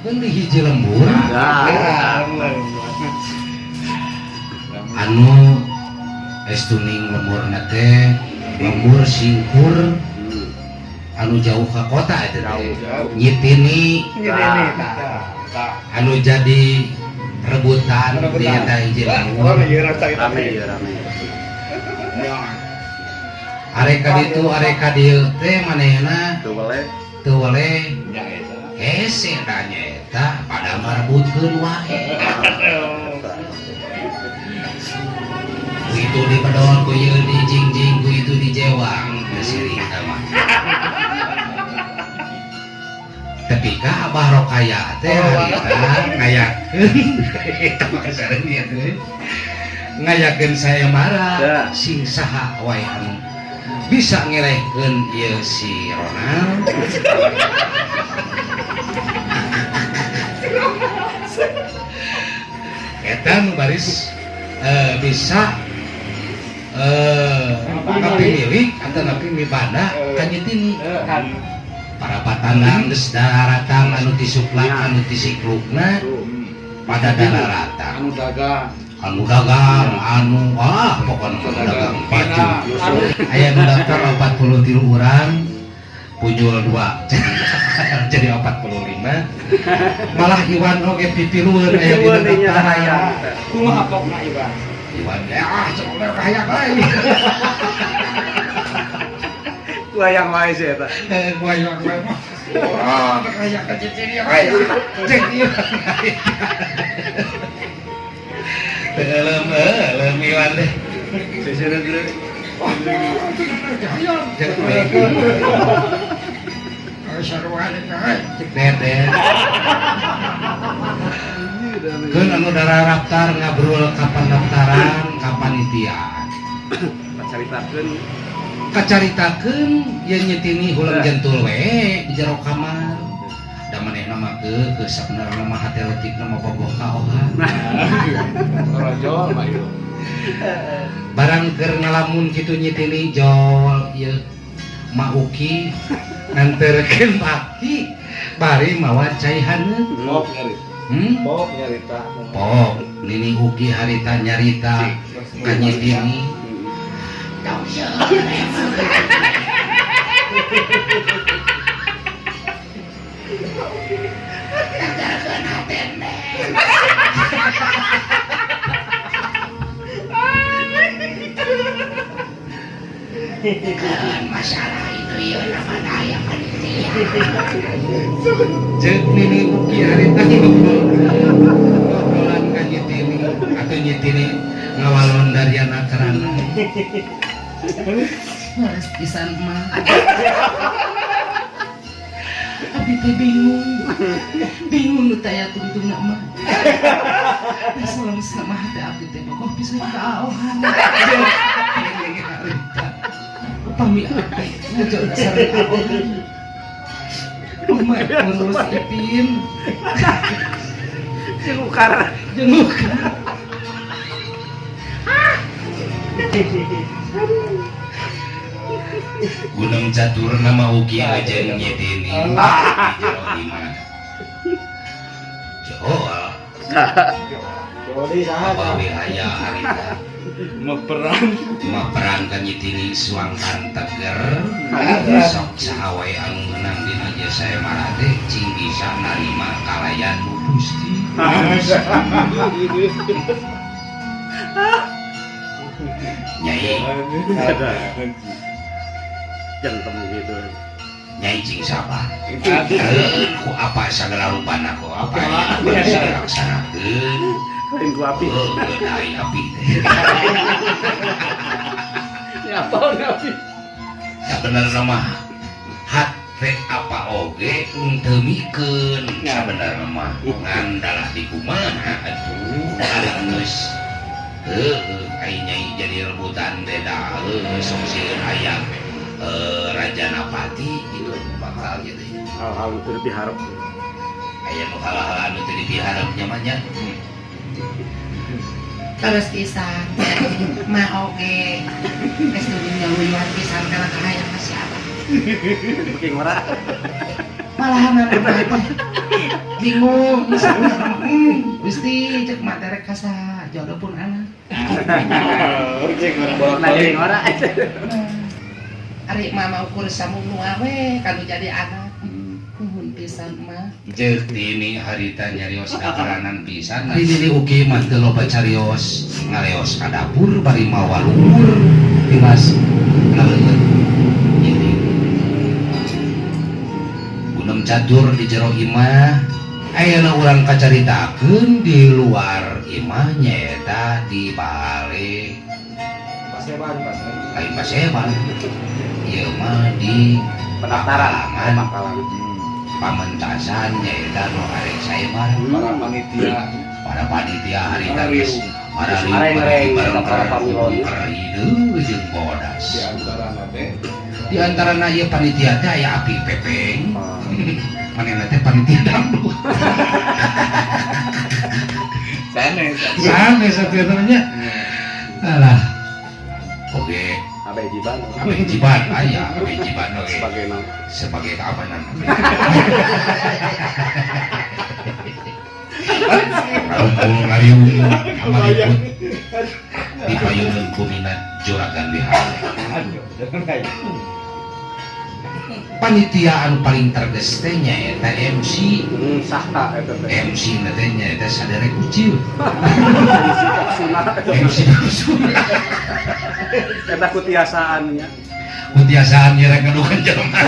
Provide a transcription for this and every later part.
Ditemukeun di hiji lembur anu estuning lemburna teh lembur singkur anu jauh ke kota eta teh Nyitini anu jadi rebutan di eta hiji lembur. Rame ya, rame. Arek ka ditu arek ka dieu teh manehna Teu weleh. Teu weleh hese da nyaeta pada marebutkeun wae. Ku itu di bedol, ku ieu di jingjing, ku itu di jewang, gesiring mah. Ketika Abah Rokaya teh harita ngayakeun eta mah sareng ieu teh. Ngayakeun sayembara sing saha wae anu bisa ngelehkeun ieu si Ronald. Eta nu baris bisa kapimilik atau napi mibanda ka Nyitini. Para patandang geus daratang anu ti suklak anu ti siklukna pada daratang. Anu dagang. Anu dagang, anu ah pokona anu dagang baju. Aya nu daftar 43 urang, punjul 2. Jadi 45. Malah Iwan oge pipilueun aya dina daftar. Kumaha pokna Iwan? Iwan ya ah sok hayang wae. Ku hayang wae sih eta. Ku hayang wae mah. Ah, teu hayang ka cicing wae. Cek ieu. Teu euleum Iwan deh. Sisina geus. Cek Dede. Keun anu dararaptar ngabrul ka pendaftaran ka panitiaan. Kacaritakeun. Kacaritakeun ye Nyitini huleng jentul we di jero kamar. Da manehna mah geus sabenerna mah hate leutikna mah bogoh ka oha. Rojol mah ieu. Barang keur ngalamun kitu Nyitini jol ieu Ma Uki nganterkeun baki bari mawa cai haneut. Pok nyarita. Pok nyarita. Pok Nini Uki harita nyarita ka Nyitini. Masalah itu ieu nama aya panitia. Ceuk Nini Uki harita ngobrolan ka Nyitini atuh Nyitini ngawalon dariana karana. Males pisan mah. Abi teh bingung. Bingung nu taya tungtungna mah. Salam mah teh abi teh bogoh pisan ka aohan. Nini harita. Upami abi ngajak sareng aohan. Mama ngurus Ipin. Jeung ukar. Jeung ukar. Gunung Catur nama Uki jeung Nyitini. Jero imah. Jol. Joli saha? Abawi aya harita. Meperang. Meperang ka Nyitini suangkan teger. Sok saha wae anu meunang dina ieu sayembara teh cing bisa narima kalayan ku Gusti. Nyai. Jantem gitu. Nyai cing sabar. Ku apa sagala rupana ku apa yang harus dilaksanakeun. Lain ku api. Heuh, ai api teh. Nyapal api. Sabenerna mah hate apa oge teu mikeun sabenerna mah ngan dalah di kumaha atuh ari geus heuh ai nyai jadi rebutan teh da heuh sok sieun aya Raja Napati gitu bakal gitu. Hal-hal nu teu dipiharep. Aya nu hal-hal anu teu dipiharep nya mah nya. Terus pisan mah oge geus dunya luyuan pisan kana kahayang ka si Abah. Beuki ngora. Malahan bingung. Gusti cek mah teh rek ka saha jodoh pun anak. Nah, ora. Ari mama ukur samunu we kanu jadi anak. Nuhun pisan mah. Jeung tini harita nyarios kakaranan pisan. Ari Nini Uki mah teu loba carios, ngaleos ka dapur bari mawa luhur tilas ngaleueut ini. Gunem catur di jero imah, ayeuna urang kacaritakeun di luar imah nyaeta di bale Paseban, lain paseban. Ieu mah di Pendaftaran, Pakalangan. Pamentasan nyaeta nu arek saemar para panitia. Para panitia harita geus Areng-reng, para pamilon. Hideung jeung bodas. Di antara teh Di antarana ieu panitia teh aya Api Pepeng. Manehna teh panitia dangdut. Sanes. Sanes atuh nya. Alah. Oke, Abe Jiban. Abe Jiban aya, Abe Jiban oge. Sebagai naon? Sebagai keamanan. Karumpul ngariung amariput di payuneun kuminat juragan wihara. Panitia anu paling terges teh nyaeta MC. Sahta eta teh. MC na teh nyaeta saderek ucil. MC Popsuna. MC Popsuna. Eta kutiasaan nya. Kutiasaan nyerek ngadukan jelema.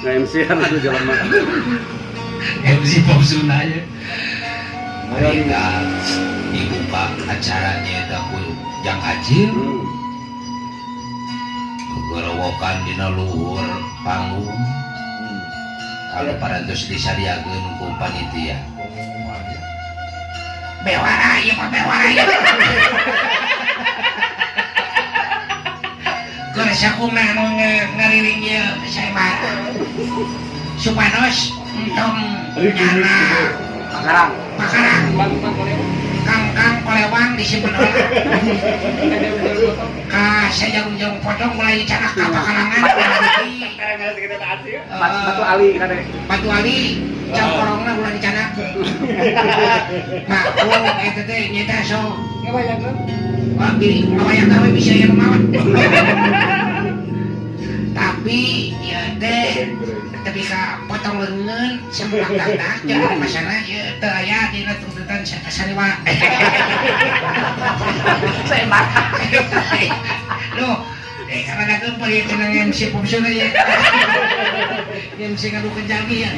Nah, MC kan atuh jelema. MC Popsuna nya. Harita dibuka acaranya eta ku Jang Acil. Gorowokan dina luhur panggung. Kalau parantos disadiakeun ku panitia. Bewara ieu mah bewara ieu. Keur sakumna anu ngariring ieu saemara. Supados entong nyana Pakarang. Pakarang. Kangkang kolewang disimpen heula. Ka sajagung-jagung potong mulai dicanak ka pakarangan. Batu Ali kade. Batu Ali cangkorongna ulah dicanak. Nah, oh eta teh nyaeta sok Ngabayangkeun. Wah, bilih ngabayangkeun we bisa aya nu maot. Tapi ieu teh tapi ka potong leungeun semplak tak jangan masana ieu teu aya dina tuntutan sariwa. Saemara. Loh, rada gempur ieu cenah MC Popsuna ieu. MC ngadukeun jalmi ya.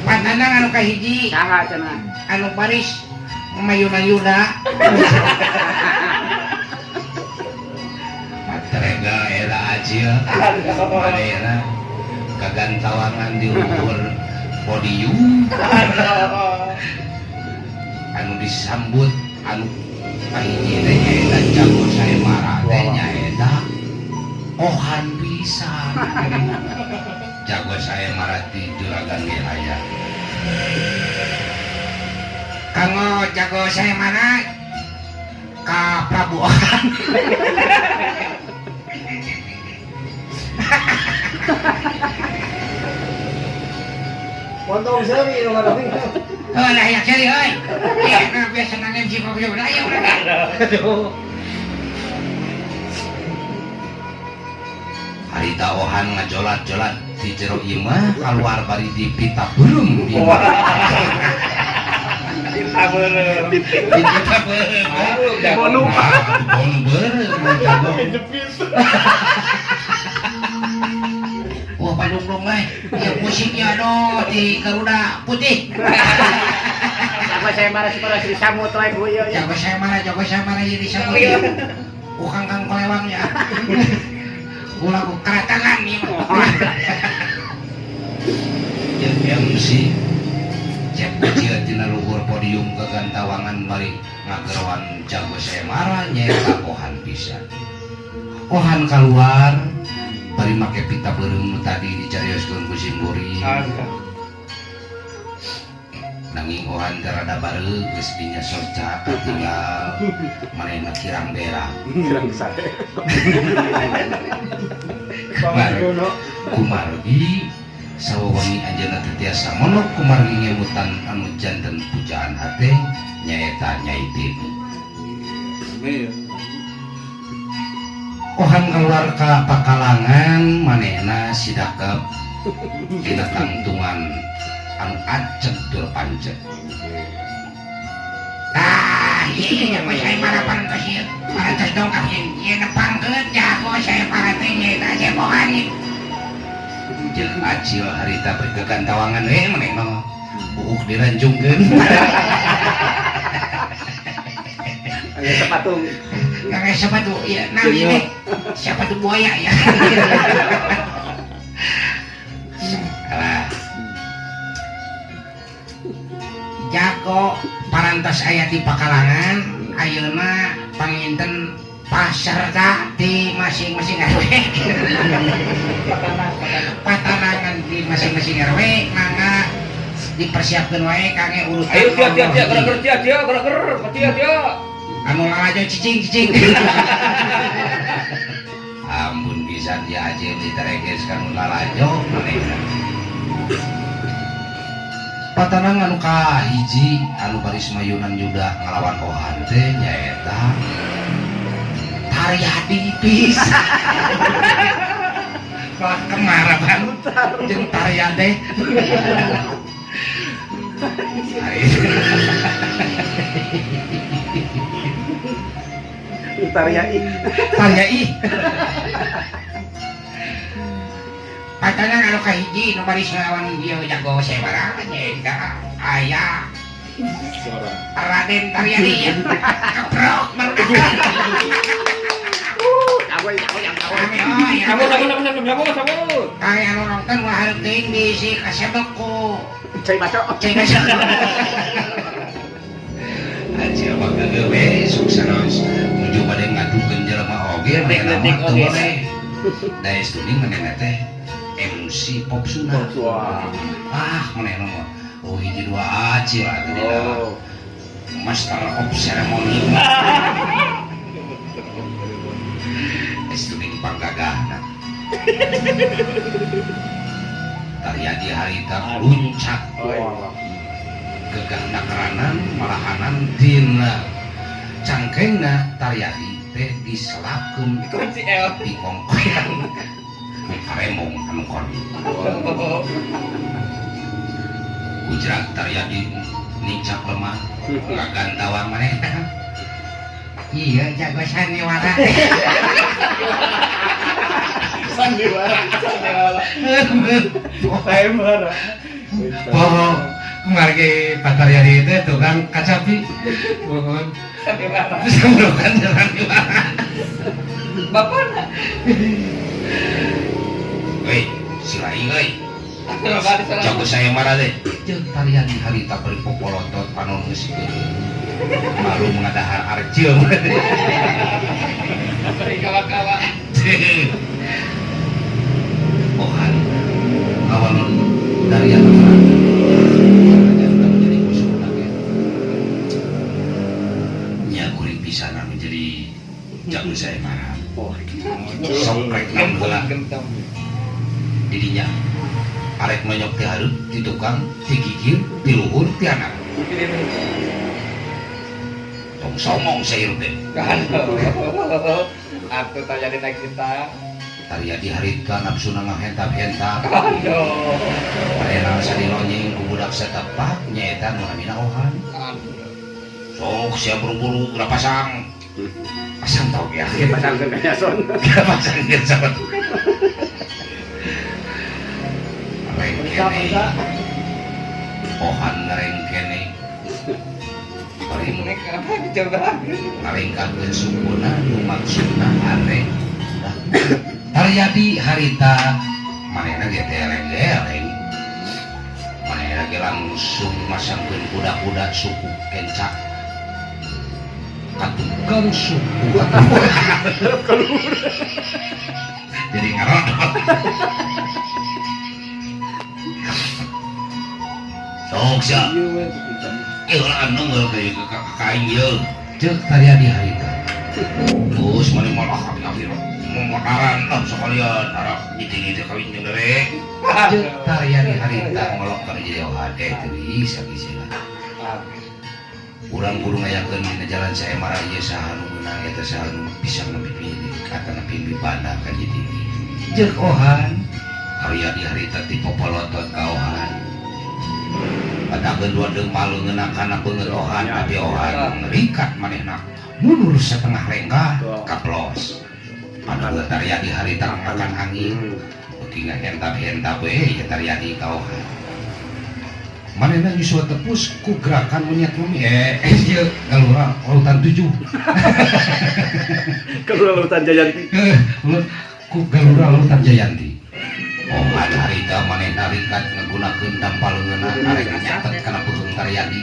Pantanang anu kahiji Saha cenah? Anu baris mayuna-yuna. Matrega era Acil. Manehna kagantawangan di luhur podium. Anu disambut anu kahiji teh nyaeta jago saemara teh nyaeta Ohan pisan. Jago saemara ti juragan Wiraya. Kanggo jago saemara ka Prabu Ohan. Potong seri nu ngadong. Oh, lah ya seri euy. Iya, nah biasa nang MC Popsuna aya urang. Harita Ohan ngajolat-jolat di jero imah kaluar bari dipita beureum di Pita beureum. Dipita beureum. Bonu. Bonu beureum jago. Wah, palunglung euy. Ieu pusing ieu aduh di Garuda Putih. Jago saemara supaya disamut we ku ieu nya. Jago saemara ieu disamut. Ku Kangkang Kolewang ya. Ulah ku keratangan ieu mah. Jeung MC Cep kecil tina luhur podium kegantawangan bari ngageroan jago saemara nyaeta Ohan pisan. Ohan kaluar bari make pita beureum nu tadi dicarioskeun ku simkuring. Nanging ohan teh rada bareug geus dinya soca katinggal manehna kirang berak. Kirang sare. Kumargi sawewengi anjeunna teh tiasa mondok kumargi ngemutan anu janten pujaan hate nyaeta Nyai Tini. Ohan keluar ka pakalangan manehna sidakep dina tangtungan anu aceg tur panceg. Ah, iya, jago saya para parantos ieu. Parantos dongkap ieu. Ieu nepangkeun jago saya para teh nyaeta Cebohan ieu. Jeung acil harita bergegantawangan we manehna mah. Buuk diranjungkeun. Aya sepatu. Kakek sepatu ieu nami teh. Sepatu buaya ya. Alah. Jago parantos aya di pakalangan ayeuna panginten paserta di masing-masing RW. Patanangan di masing-masing RW mangga dipersiapkeun wae kangge urutan. Ayo tia tia tia gerak tia tia gerak tia tia. Anu lalajo cicing cicing. Ampun pisan ya acil ditereges kanu lalajo manehna. Patanang anu kahiji anu baris mayunan yuda ngalawan ohan teh nyaeta Taryadi pisan. Wah kemarah banget jeung Taryadi. Taryai. Taryai. Patanang anu kahiji nu baris ngalawan ieu jago sabaraha nyaeta aya Raden Taryadi. Keprok barudak. Jago jago jago. Sabut sabut sabut sabut sabut. Kang anu nonton ulah hareup teuing bisi kasebek ku Cai baso. Cai baso. Acil mah geugeuh we sukses nuju bade ngadukeun jelema oge manehna mah teu boleh. Da estuning manehna teh MC Pop Sunda. Ah manehna mah oh hiji dua acil atuh dina Master of Ceremony. Estuning panggagahna. Taryadi harita luncak. Gegahna keranan malahanan dina cangkengna Taryadi teh diselapkeun di kongkoyan karemong anu kon. Gujrak Taryadi nincak lemah ngagantawang manehna. Iya jago sandiwara. Sandiwara, sandiwara. Sayembara. Oh, kumargi Pak Taryadi itu tukang kacapi. Mohon. Sandiwara. Bukan sandiwara. Bapakna. Hei, si lain euy. Jago saya marah deh. Jeung Taryadi harita bari popolotot panon geus malu mengadahar arcil. Bari kawa-kawa. Ohan awalon dari yang menjadi musuh lagi. Nya kuring pisan anu jadi jago saya marah. Sok rek heula didinya arek monyok ti hareup ti tukang ti gigir ti luhur ti anak. Tong somong saya teh. Atuh Taryadi naik cinta. Taryadi harita nafsuna ngahentap-hentap. Aduh. Manehna asa dilonyeng ku budak satepak nyaeta nu namina Ohan. Sok sia buru-buru geura pasang. Pasang tau ya. Pasang geus son. Geura pasang geus son. Rengkene. Ohan ngarengkene. Ngaringkahkeun sukuna nu maksudna aneh. Taryadi harita manehna ge teh eleng-eleng. Manehna ge langsung masangkeun kuda-kuda suku kencak. Ka tukang suku. Jadi ngarodot. Sok sia. Ieu lah anu ka kain ieu. Ceuk Taryadi harita. Terus mana malah api-api memotaran ah sekalian arah ngiti-ngiti kawin jeung dewek. Ceuk Taryadi harita ngolok ka jauhan teu bisa kisah. Urang kudu ngayakeun dina jalan saemara ieu saha nu meunang eta saha nu bisa ngapipi katana pimpi banda ka Jitini. Ceuk Ohan Taryadi harita ti popolotot ka Ohan. Padakeun dua deung paleungeunna kana beungeut Ohan tapi Ohan ngerikat manehna mundur setengah lengkah kaplos. Padahal Taryadi harita makan angin beuki ngahentap-hentap we ieu Taryadi ka Ohan. Manehna nyusul tepus ku gerakan monyet mumi ieu galura urutan 7. Galura urutan Jayanti. Ku galura urutan Jayanti. Ohan harita manehna ringkat ngagunakeun dampal leungeunna arek nyatet kana peuheung Taryadi.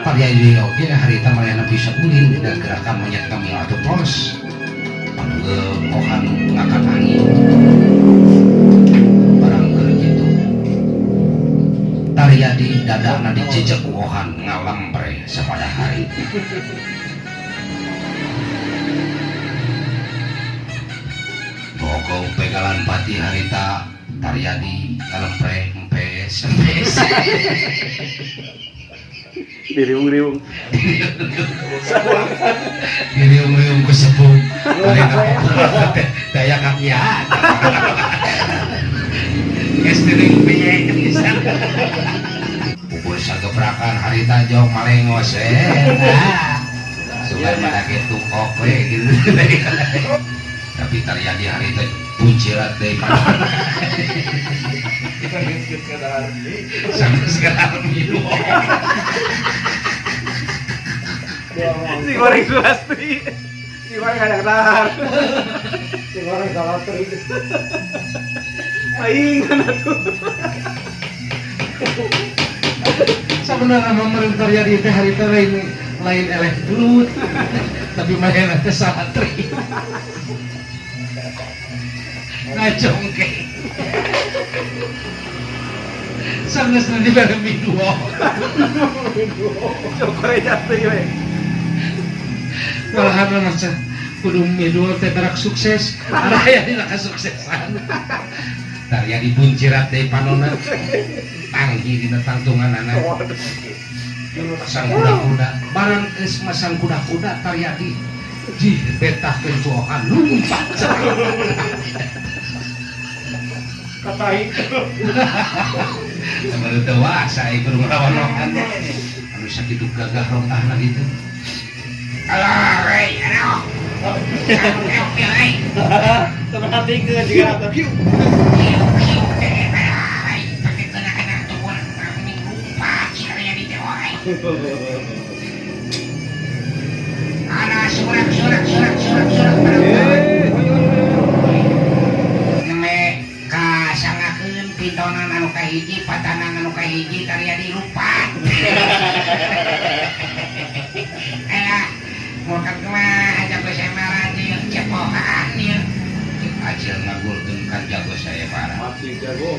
Taryadi oge harita manehna bisa ulin dina gerakan monyet kami atau pos. Padahal Ohan ngakan angin. Barang keur kitu Taryadi dadana dicecek ku Ohan ngalempre sapada hari. Pokok pegalan pati harita Taryadi ngalempre empes empes. Diriung-riung. Diriung-riung ku sepuh. Harita daya kakian. Geus diriung piye bisa. Pukul sagebrakan harita jauh malengos Sugan mana kitu kok we gitu. Tapi Taryadi harita puncirat deui mana. Sampai sekarang minum. Si goreng Sulastri. Si goreng kayak dahar. Si goreng Sulastri. Paingan atuh. Sebenarnya nomor Taryadi teh harita lain lain eleh gelut. Tapi manehna teh salatri. Ngajongke. Sanggeusna dibere miduo. Cokore jatuh we. Malahan mah kudu miduo teh berak sukses. Araya dina kasuksesan. Taryadi buncirat deui panonna. Tanggi dina tangtunganana. Masang kuda-kuda, barang geus masang kuda-kuda Taryadi jih betahkeun ku Ohan lumpat. Katai. Baru dewasa ieu kudu ngelawan Ohan. Anu sakitu gagah rotahna gitu. Alah, rey, aduh. Perhatikeun juga atuh. Alah, surak surak surak surak surak neme kasangakeun pintonan anu kahiji patanan anu kahiji Taryadi lupa. Alah, mulkan mah jago saya ieu cepohan ieu. Acil ngagulkeun kan jago saya parah. Masih jago.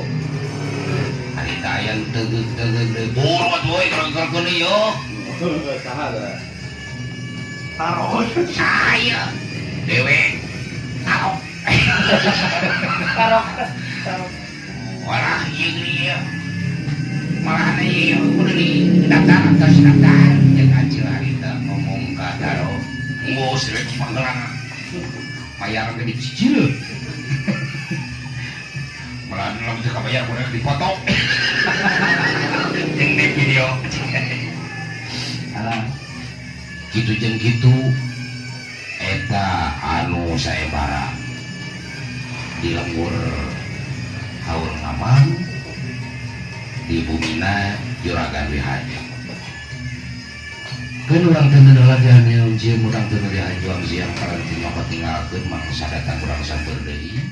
Harita aya nu tegeug-tegeug deui. Burut we kerengkeun ieu. Saha da? Taruh. Saya dewe taruh. Taruh. Taruh. Walah ieu geuning ieu. Malahan ieu kudu didaftar atos daftar. Jeung Acil harita ngomong ka Taro. Geus rek panggelang. Bayar ge dicicil. Malahan lamun teu kabayar kudu dipoto. Jeung di video. Alah. Kitu jeung kitu eta anu saebara di lembur Haur Ngamang di bumina Juragan Wihaja. Keun urang teu naladian jeung urang teu naladian juang siang paranti mah katinggalkeun mangsa datang urang samper deui.